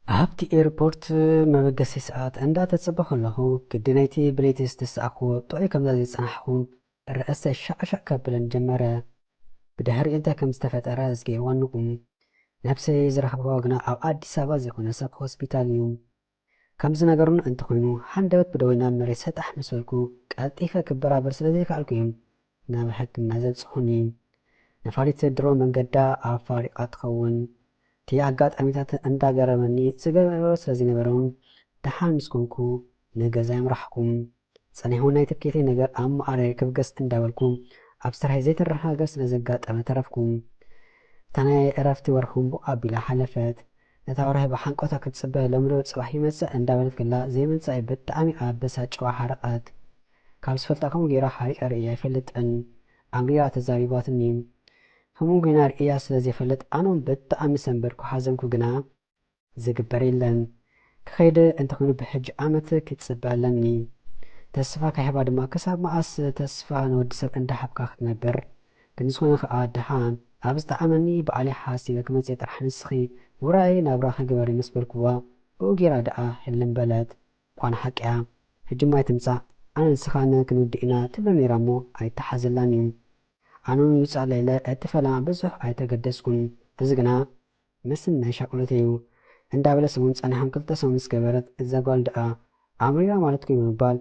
ኣብቲ ኤርፖርት መበገሲ ሰዓት እንዳተጸበኹ ኣለኹ፣ ግዲ ናይቲ ብለይቲ ዝተሰኣኽዎ ጥዑይ ከምዛ ዘይጸናሕኹ ርእሰይ ሻዕሻዕ ከብለኒ ጀመረ። ብድሕሪኡ እንታይ ከም ዝተፈጠረ ኣዝገይርዋ ንቑ። ነብሰይ ዝረኸብክዋ ግና ኣብ ኣዲስ ኣበባ ዘይኮነስ ኣብ ሆስፒታል እዩ። ከም ዝነገሩኒ እንተኾይኑ፣ ሃንደበት ብደወይ ናብ መሬት ሰጣሕ ምስ በልኩ፣ ቀልጢፈ ክበራበር ስለ ዘይከኣልኩ እዮም ናብ ሕክምና ዘብጽሑኒ። ነፋሪት ድሮ መንገዳ ኣፋሪቓ ትኸውን። እቲ ኣጋጣሚታት እንዳገረመኒ ዝገብሮ ስለ ዘይነበረ እውን፣ ደሓን ምስ ኮንኩ ንገዛይ ኣምራሕኩ። ጸኒሑ ናይ ትኬተይ ነገር ኣብ መዓረይ ክብገስ እንዳበልኩ፣ ኣብ ስራሐይ ዘይተረፍ ነገር ስለ ዘጋጠመ ተረፍኩ። እታ ናይ ዕረፍቲ ወርሒ እውን ብኡ ኣቢላ ሓለፈት። ነታ ወርሒ ብሓንቆታ ክትጽበ፣ ሎሚ ዶ ጽባሕ ይመጽእ እንዳበለት ከላ፣ ዘይምምጻእይ ብጣዕሚ ኣበሳጭዋ ሓረቐት። ካብ ዝፈልጣ ከምኡ ገይራ ሓሪቐ ርእያ ኣይፈልጥን። ኣምሪራ ተዛሪባትኒ። ከምኡ ጌና ርእያ ስለ ዘይፈልጥ፣ ኣነ እውን ብጣዕሚ ሰንበድኩ፣ ሓዘንኩ፣ ግና ዝግበር የለን። ክኸይድ እንተኾይኑ ብሕጂ ዓመት ክጽበ ኣለኒ። ተስፋ ክሕባ ድማ፣ ክሳብ መዓስ ተስፋ ንወዲ ሰብ እንዳሃብካ ክትነብር? ግን ዝኾነ ከኣ ደሓን ኣብ ዝጠዓመኒ ባዕለይ ሓሲበ ክመጽእ ጥራሕ፣ ንስኺ ውራይ ናብራኺ ግበሪ ምስ በልክዋ፣ ብኡ ጌራ ደኣ ህልም በለት። ኳን ሓቅያ። ሕጂ ማይ ትምጻእ፣ ኣነ ንስኻን ክንውድእ ኢና ትብሎ ነይራ እሞ ኣይተሓዘላን እዩ። ኣነ እውን ይውጻእ ለይለ እቲ ፈለማ ብዙሕ ኣይተገደስኩን። እዚ ግና ምስናይ ሻቕሎት እዩ። እንዳበለስ እውን ጸኒሖም ክልተ ሰሙን ምስ ገበረት እዛ ጓል ደኣ ኣምሪራ ማለት ኮይ ብምባል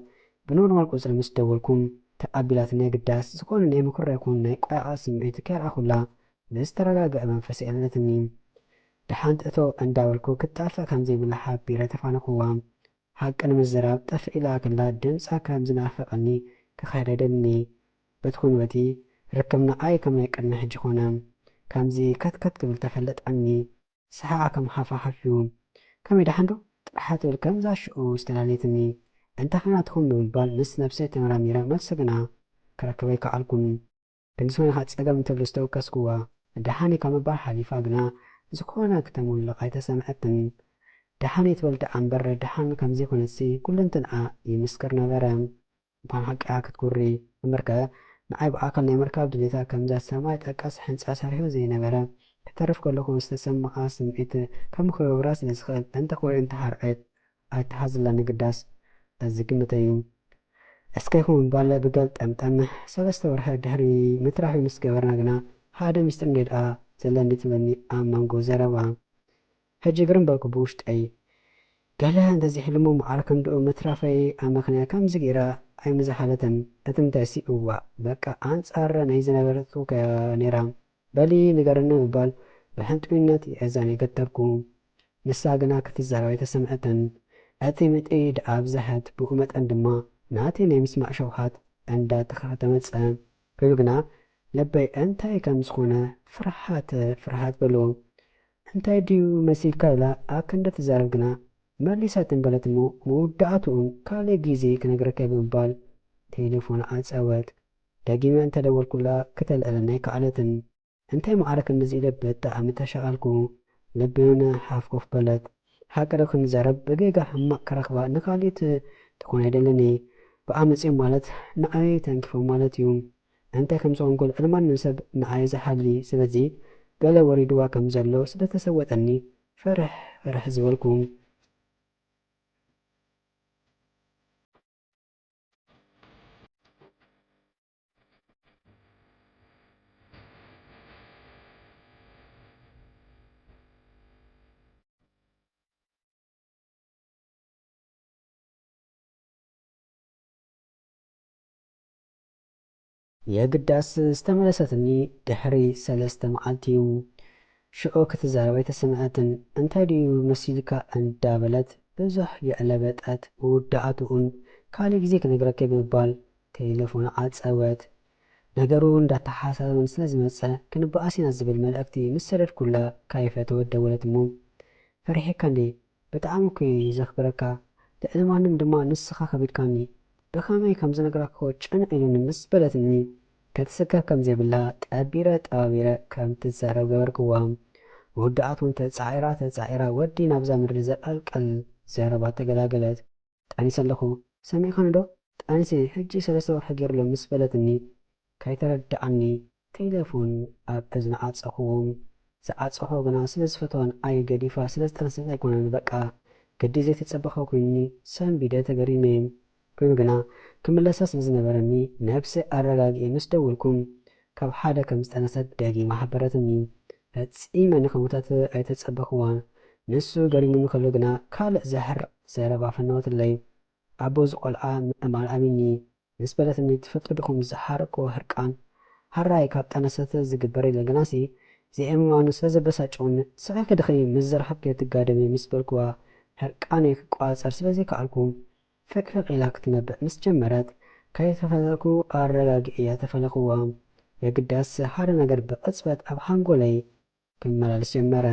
ብኖርማል ቁጽሪ ምስ ደወልኩም ተቐቢላትኒ። የግዳስ ዝኾነ ናይ ምኩራይ ይኹን ናይ ቆያቓ ስምዒት ከየርኣኹላ ብዝተረጋግአ መንፈስ የዕለለትኒ። ደሓን ትእቶ እንዳበልኩ ክትጠፍእ ከም ዘይብላ ሓቢረ ተፋነኹዋ። ሓቂ ንምዝራብ ጠፍእ ኢላ ከላ ድምጻ ከም ዝናፍቐኒ ክኸይድ ኣይደልን። በቲ ኩን በቲ ርክብ ንዓይ ከም ናይ ቅድሚ ሕጂ ኮነ። ከምዚ ከትከት ክብል ተፈለጠኒ። ሰሓቓ ከም ሃፋሃፍ እዩ። ከመይ ደሓን ዶ? ጥራሕ ትብል ከምዛ ሽዑ ዝተላለየትኒ። እንታይ ኾይና ትኾን ብምባል ምስ ነብሰይ ተመራሚረ መልሲ ግና ክረክብ ኣይከኣልኩን። ክንዲ ዝኾነ ከዓ ጸገም እንተሎ ዝተወከስኩዋ፣ ደሓን ካብ ምባል ሓሊፋ ግና ዝኾነ ክተመልቕ ኣይተሰምዐትን። ደሓን እየ ትበል ደኣ እምበር ደሓን ከም ዘይኮነትሲ ኩለንትንኣ ይምስክር ነበረ። እኳን ሓቂኣ ክትኩሪ እምበርከ፣ ንዓይ ብኣካል ናይ ምርካብ ድሌታ ከምዛ ሰማይ ጠቀስ ሕንጻ ሰሪሑ ዘይነበረ፣ ክተርፍ ከለኹ ዝተሰምዓ ስምዒት ከመኽብራ ስለ ዝኽእል፣ እንተ ኮሪዑ እንተ ሓርዐት ኣይተሓዝላን ግዳስ እዚ ግምተይ እዩ። እስከ ይኹን ምባል ብገል ጠምጠም ሰለስተ ወርሒ ድሕሪ ምትራፊ ምስ ገበርና ግና ሓደ ሚስጥር እንድየ ደኣ ዘለኒ ትብለኒ ኣብ መንጎ ዘረባ። ሕጂ ግርም በልኩ ብውሽጠይ። ገለ እንተዘይሕልሞ ማዕረ ክንድኡ ምትራፈይ ኣመኽንያ ከምዚ ገይራ ኣይምዝሓለትን። እቲ ምንታይሲ እዋእ በቃ ኣንጻር ናይ ዝነበረት ውከያ ነይራ። በሊ ንገርኒ ምባል ብሕንጡይነት የእዛነይ ገተርኩ። ንሳ ግና ክትዛረብ ኣይተሰምዐትን። እቲ ምጥይ ደኣ ኣብዝሐት፣ ብኡ መጠን ድማ ናተይ ናይ ምስማዕ ሸውሃት እንዳተኸኸተ መጸ። ኮይኑ ግና ልበይ እንታይ ከም ዝኾነ ፍርሃት ፍርሃት በሎ። እንታይ ድዩ መሲልካ ኢላ ኣብ ክንዲ ትዛረብ ግና መሊሳትን በለት እሞ መወዳእትኡን ካልእ ግዜ ክነግረካ ብምባል ቴሌፎን ዓጸወት። ደጊመ እንተደወልኩላ ክተልዕለኒ ኣይከኣለትን። እንታይ ማዕረ ክንድዚ ኢለ ብጣዕሚ ተሻቐልኩ። ልበይውን ሓፍ ኮፍ በለት። ሓቂ ዶ ክንዛረብ ብጌጋ ሕማቕ ክረኽባ ንኻልኢት ትኾን ኣይደልን እየ። ብኣ መጺኦም ማለት ንዓይ ተንኪፎም ማለት እዩ። እንታይ ከም ዝኾንኩ ልዕሊ ማንም ሰብ ንዓይ ዝሓሊ። ስለዚ ገለ ወሪድዋ ከም ዘሎ ስለ ተሰወጠኒ ፍርሕ ፍርሕ ዝበልኩ። የግዳስ ዝተመለሰትኒ ድሕሪ ሰለስተ መዓልቲ እዩ። ሽዑ ክትዛረብ ኣይተሰምዐትን። እንታይ ድዩ መሲልካ እንዳበለት ብዙሕ የዕለበጠት። መወዳእትኡን ካልእ ግዜ ክነግረኪ ብምባል ቴሌፎን ዓጸወት። ነገሩ እንዳተሓሳሰበን ስለ ዝመጸ ክንበኣስ ኢና ዝብል መልእኽቲ ምስ ሰደድኩላ ካይፈተወት ደወለት እሞ፣ ፈሪሐካ እንዴ? ብጣዕሚ እኮ እየ ዘኽብረካ፣ ልዕሊ ማንም ድማ ንስኻ ከቢድካኒ። ብኸመይ ከም ዝነግረካ እኮ ጭንቕ ኢሉኒ ምስ በለትኒ፣ ክትስከፍ ከም ዘይብላ ጠቢረ ጠባቢረ ከም ትዛረብ ገበርክዋ። መወዳእትኡ ተጻዒራ ተጻዒራ ወዲ ናብዛ ምድሪ ዘቐልቅል ዘረባ ተገላገለት። ጠኒሰ ኣለኹ፣ ሰሚዕካኒ ዶ? ጠኒሰ፣ ሕጂ ሰለስተ ወርሒ ገይሩ ኣሎ ምስ በለትኒ፣ ከይተረድኣኒ ቴሌፎን ኣብ እዝኒ ዓጸኹዎ። ዝዓጸኾ ግና ስለ ዝፈትዋ ንዓይ ገዲፋ ስለ ዝጠነሰት ኣይኮነን። በቃ ግዲ ዘይተጸበኸ ኮይኑኒ ሰንቢደ ተገሪመ። ኮይኑ ግና ክምለሳ ስለ ዝነበረኒ ነብሰይ ኣረጋጊኤ ምስ ደወልኩ ካብ ሓደ ከም ዝጠነሰት ደጊማ ሓበረትኒ። ፈጺመ ንኽሞታት ኣይተጸበኽዋን። ንሱ ገሪሙኒ ከሎ ግና ካልእ ዘሕርቕ ዘረባ ፈነወትለይ። ኣቦ እዚ ቆልዓ ምእማን ኣሚኒ ምስ በለትኒ፣ ትፈልጡ ዲኹም ዝሓረቅክዎ ህርቃን? ሓራይ ካብ ጠነሰት ዝግበር የለን፣ ግናሲ ዘይእምማኑ ስለ ዘበሳጨወኒ፣ ስቕ ኢልኪ ዲኺ ምስ ዘረኸብክዮ ትጋደሚ ምስ በልክዋ፣ ህርቃነይ ክቆጻጸር ስለ ዘይከኣልኩ፣ ፍቕፍቕ ኢላ ክትነብዕ ምስ ጀመረት፣ ከይተፈለጥኩ ኣረጋጊኤያ ተፈለኽዋ። የግዳስ ሓደ ነገር ብቕጽበት ኣብ ሓንጎለይ ክመላለስ ጀመረ።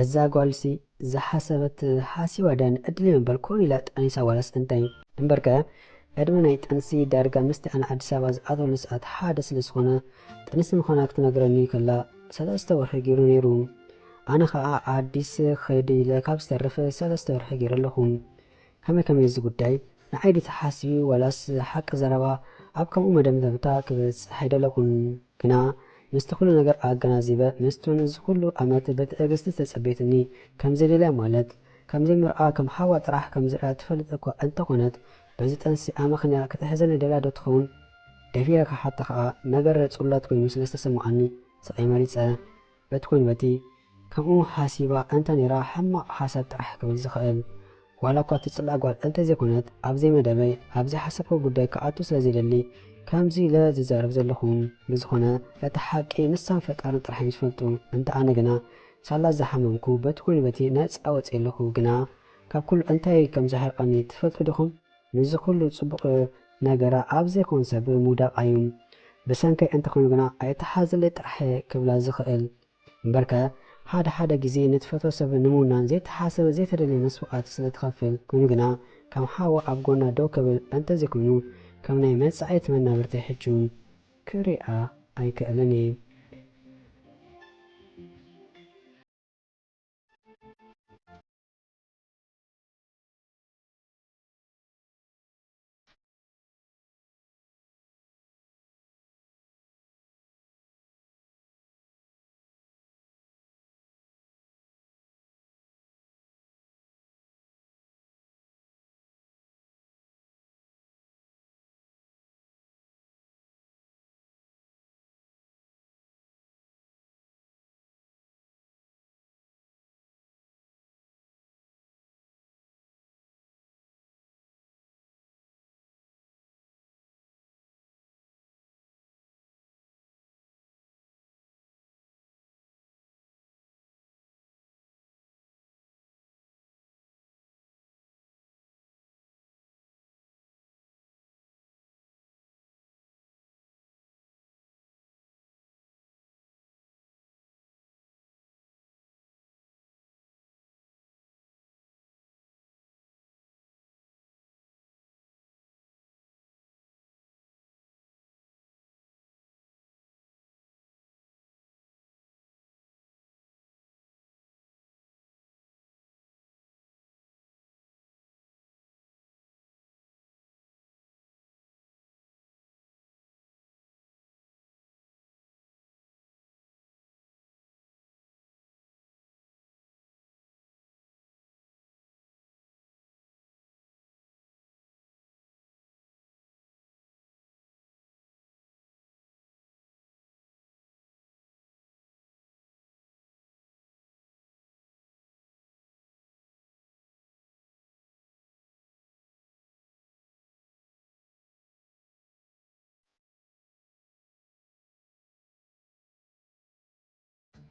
እዛ ጓልሲ ዝሓሰበት ሓሲባ ድያ ንዕድለይ እምበር ኮን ኢላ ጠኒሳ ዋላስ እንታይ? እምበርከ ዕድመ ናይ ጥንሲ ዳርጋ ምስቲ ኣነ ኣዲስ ኣበባ ዝኣተወሉ ሰዓት ሓደ ስለ ዝኾነ፣ ጥንሲ ምዃና ክትነግረኒ ከላ ሰለስተ ወርሒ ገይሩ ነይሩ። ኣነ ኸኣ ኣዲስ ክኸይድ ኢለ ካብ ዝተርፍ ሰለስተ ወርሒ ገይረ ኣለኹ። ከመይ ከመይ እዚ ጉዳይ ንዓይ ድዩ ተሓሲቡ ዋላስ ሓቂ ዘረባ ኣብ ከምኡ መደምደምታ ክበጽሕ ኣይደለኹን። ግና ምስቲ ኩሉ ነገር ኣገናዚበ፣ ምስቱን እዚ ኩሉ ዓመት ብትዕግስቲ ዝተጸበየትኒ ከም ዘይደልያ ማለት ከም ዘይምርኣ ከም ሓዋ ጥራሕ ከም ዝርእያ ትፈልጥ እኳ እንተኾነት፣ በዚ ጥንሲ ኣመኽንያ ክትሕዘኒ ደልያ ዶ ትኸውን? ደፊረ ክሓታ ኸኣ ነገር ጽሉላት ኮይኑ ስለ ዝተሰምዓኒ ስቐይ መሪጸ። በቲ ኮይኑ በቲ ከምኡ ሓሲባ እንተ ነይራ ሕማቕ ሓሳብ ጥራሕ ክብል ዝኽእል። ዋላ እኳ ትጽላእ ጓል እንተዘይኮነት፣ ኣብ ዘይመደበይ ኣብ ዘይሓሰብኩ ጉዳይ ክኣቱ ስለ ዘይደሊ ከምዚ ኢለ ዝዛረብ ዘለኹ። ብዝኾነ እቲ ሓቂ ንሳን ፈጣርን ጥራሕ እዮም ዝፈልጡ። እንተ ኣነ ግና ሳላ ዝሓመምኩ በቲ ኮይኑ በቲ ነጻ ወጺኤ ኣለኹ። ግና ካብ ኩሉ እንታይ ከም ዘሕርቐኒ ትፈልጡ ዲኹም? ምስዚ ኩሉ ጽቡቕ ነገራ ኣብ ዘይኮን ሰብ ምውዳቓ እዩ። ብሰንከይ እንተኾይኑ ግና ኣይተሓዘለይ ጥራሕ እየ ክብላ ዝኽእል። እምበርከ ሓደ ሓደ ግዜ ንትፈትዎ ሰብ ንምውናን ዘይተሓሰበ ዘይተደልየ መስዋእቲ ስለ ትኸፍል፣ ኮይኑ ግና ከም ሓዋ ኣብ ጎና ደው ክብል እንተዘይኮይኑ ከም ናይ መጻኢት መናብርተይ ሕጂ እውን ክሪኣ ኣይክእልን እየ።